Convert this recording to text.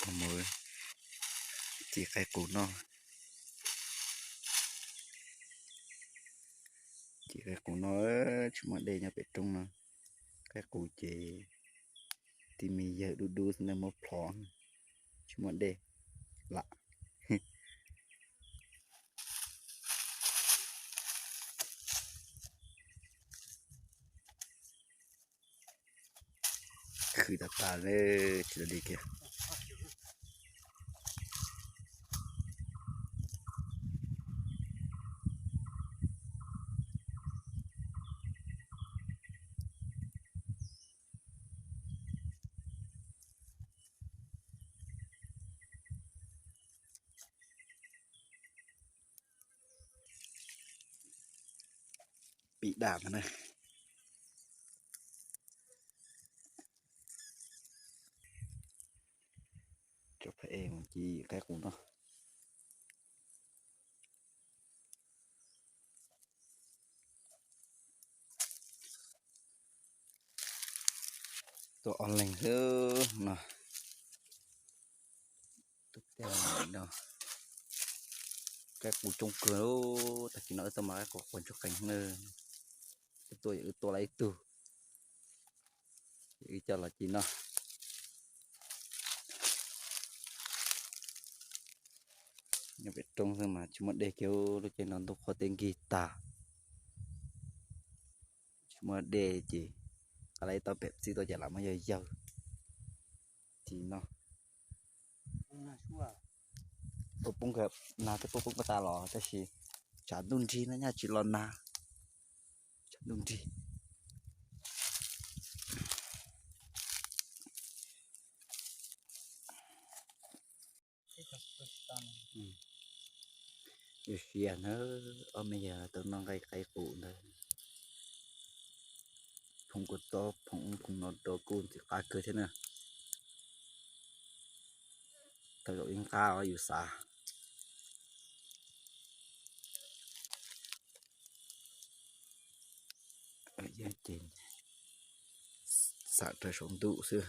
pog mus ci qaib qus noj. Ci qaib qus noj, tsis muaj dej nyob pem roob no. Qaib qus ces tib me yawg dub dub xwb na muab plhov, tsis muaj dej lam. Khwv tas tas li, tsis tas li kiag. Pim dam no na. Cov phev es mus ci qaib qus no. Tuaj ob leeg xwb no. Tuaj tej no, qaib qus coob kawg. Tag kis no wb tuaj mas qaib qus quav ntsuag qees na. Wb tuaj, wb tua lawm ib tug, wb coj los ci noj. Nyob pem roob xwb mas tsis muaj dej kiag, lub caij no ntuj qhuav teb nkig tag. Tsis muaj dej ces qa lab ib tau pem txij tuaj ces lam muab yawg yawg ci noj. Poob, poob nag twb poob poob tas los tab sis tshav ntuj nrig no nyaj tsis los nag, tshav ntuj nrig. Yuav siav na, ob me yawg tau noj nqaij qaib qus ntawd. Phoom kuv tob phoom ub phoom no rau kuj ntxim qab kawg thiab na. Tau zaum ib nqab os yus xav. Ces xam raws saum ntuj xwb.